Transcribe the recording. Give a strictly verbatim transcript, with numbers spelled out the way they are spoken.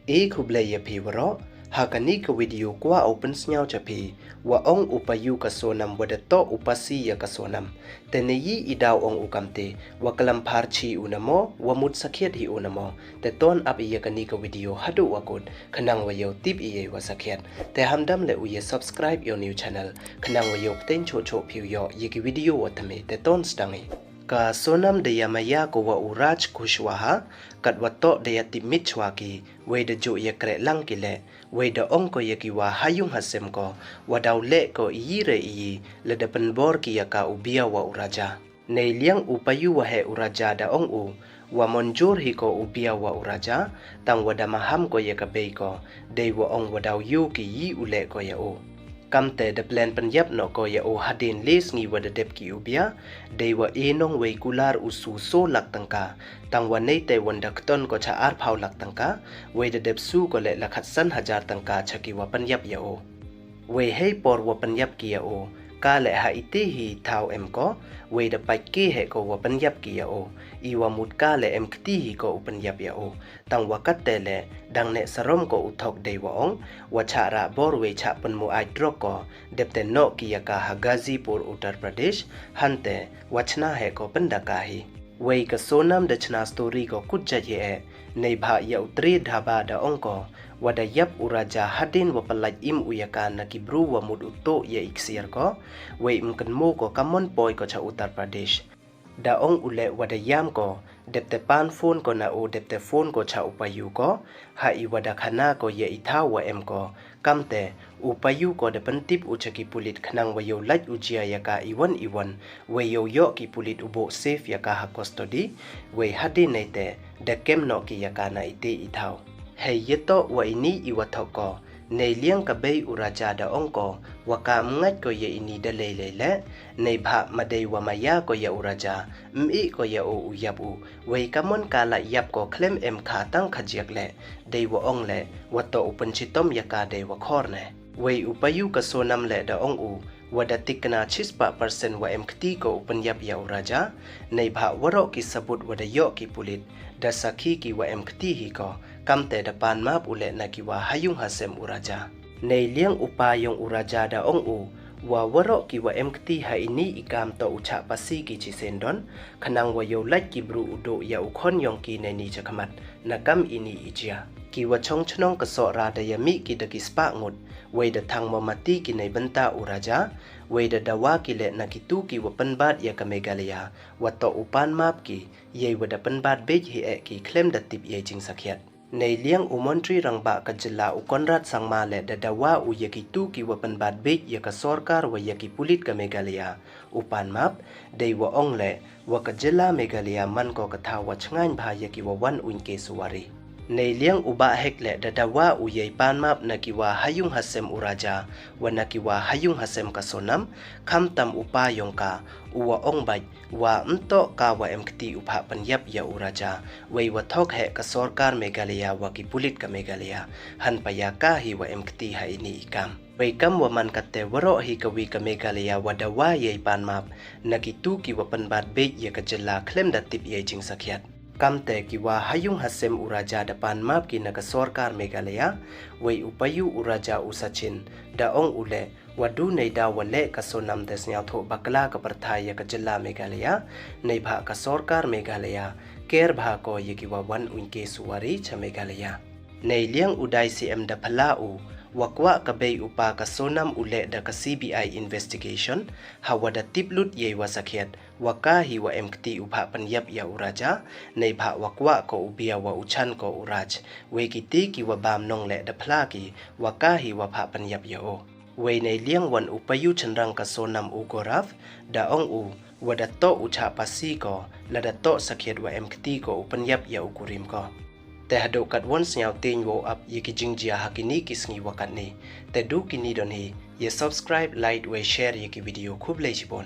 E khublei ya phi waroh, ha kani ka video kwah u pynsnyaw cha phi, wa ong u payu ka Sonam wa da toh u pasi ya ka Sonam. Te ne yi i daw ong u kamte, wa klam pharchi u namo, wa mut sakhiat hi u namo. Te ton ap i ya kani ka video haduh wa kut, khnang wa yow tip i ya wa sakhiat. Te hamdam le u ya subscribe ya u new channel, khnang wa yow pteng choh choh phi u yoh ya ki video wa thymme. Te ton sdang i. Ka Sonam da ya maya ko wa u Raj Kushwaha, kat wa toh da ya tip mit chwa ki, wei da ju ya kreh lang ki le, wei da ong ko ya ki wa ha yung ha sem ko, wa daw leh ko i yi re i yi, le da pynbor ki ya ka u bia wa u Raja. Nei liang u payu wa heh u Raja da ong u, wa mynjur hi ko u bia wa u Raja, tang wa da maham ko ya ka bei ko, dei wa ong wa daw yu ki yi u leh ko ya u. Kamte da plan pynyap noh ko ya u hadien le sngi wa da dep ki u bia, dei wa e nong wei kular u su so lak tyngka, tang wa nei te wan da kton ko cha arphaw lak tyngka, wei da dep su ko le la khatsan hajar tyngka cha ki wa pynyap ya u. Wei hei por wa pynyap ki ya u, ka le ha ite hi thaw em ko, wei da pait ki heh ko wa pynyap ki ya u, i wa mut ka le em kti hi ko u pynyap ya u. Tang wa katte le, dang ne sarom ko u thok dei wa ong, wa chah rah bor wei chah pynmu ai drok ko, dep te noh ki ya ka ha Ghazipur, Uttar Pradesh, hante, wa chna heh ko pyndaka hi. Wei ka Sonam da chna story ko kut jait hi e, nei bha ya u Tre Dhaba da ong ko, wa da yap u Raja hadien wa pynlait im u ya ka na ki bru wa mut u toh ya i ksiar ko, wei ym kynmo ko ka mon poi ko cha Uttar Pradesh. Da ong u le wa da yam ko, dep te pan phone ko na u, dep te phone ko cha u payu ko, ha i wa da khana ko ya i thaw wa em ko, kamte, u payu ko da pyntip u cha ki pulit khnang wa yow lait u jia ya ka i wan i wan, wei yow yoh ki pulit u buh safe ya ka ha custody, wei hadien nei te, da kem noh ki ya ka na ite i thaw. Hei ya toh wa ini i wa thok ko, nei liang ka bei u Raja da ong ko, wa ka ym ngait ko ya ini da lei lei le, nei bha ma dei wa maya ko ya u Raja, ym i ko ya u u yap u, wei ka mon ka la yap ko khlem em kha tang kha jiak le, dei wa ong le, wa toh u pynchitom ya ka dei wa khor ne. Wei u payu ka Sonam le da ong u, wa da tikna chispah percent wa em kti ko u pynyap ya u Raja, nei bha waroh ki sabut wa da yoh ki pulit, da sakhi ki wa em kti hi ko, kamte da pan map u le na ki wa ha yung ha sem u Raja. Nei liang u pa yong u Raja da ong u, wa waroh ki wa em kti ha ini i kam toh u chah pasi ki chi syndon, khnang wa yow lait ki bru u duh ya u khon yong ki nei ni chakhmat, na kam ini i jia. Ki wa chong chnong ka Sohra da ya mih ki da ki spah ngut, wei da thang mo mati ki nei bynta u Raja, wei da dawa ki le na ki tu ki wa pynbat ya ka Meghalaya, wa toh u pan map ki, yei wa da pynbat beit hi e ki khlem da tip yei jingsakhiat. Nei liang u Montri Rangbah ka jylla u Conrad Sangma le da dawa u ya ki tu ki wa pynbat beit ya ka sorkar wa ya ki pulit ka Meghalaya, u pan map, dei wa ong le, wa ka jylla Meghalaya man ko ka thaw wa chngaiñ bha ya ki wa wan uiñ ke suwari. Nei liang u Bah Hek le da dawa u yei pan map na ki wa ha yung ha sem u Raja, wa na ki wa ha yung ha sem ka Sonam, khamtam u pa yong ka, u wa ong bait, wa ym toh ka wa em kti u phah pynyap ya u Raja, wei wa thok heh ka sorkar Meghalaya wa ki pulit ka Meghalaya, han pa ya ka hi wa em kti ha ini i kam. Wei kam wa man katte waroh hi ka wi ka Meghalaya wa dawa yei pan map, na ki tu ki wa pynbat beit ya ka jylla khlem da tip yei jingsakhiat. Kamte ki wa ha yung ha sem u Raja da pan map ki na ka sorkar Meghalaya, wei u payu u Raja u Sachin, da ong u le, wa du nei daw wa leh ka Sonam da sniaw thoh bakla ka pyrthai ya ka jylla Meghalaya, nei bha ka sorkar Meghalaya, ker bha ko ya ki wa wan uiñ ke suwari cha Meghalaya. Nei liang u dai C M da phylla u, wa kwah ka bei u pa ka Sonam u leh da ka C B I investigation, ha wa da tip lut yei wa sakhiat, wa ka hi wa em kti u phah pynyap ya u Raja, nei bha wa kwah ko u bia wa u chan ko u Raj, wei ki ti ki wa bam nong le da phylla ki, wa ka hi wa phah pynyap ya u. Wei nei liang wan u payu chynrang ka Sonam u Gaurav, da ong u, wa da toh u chah pasi ko, la da toh sakhiat wa em kti ko u pynyap ya u kurim ko. Te haduh kat wan sniaw tieng wow ap ya ki jingjia ha kini ki sngi wa katni. Te du kini don hi, ya subscribe, like, wei share ya ki video, khublei chibun.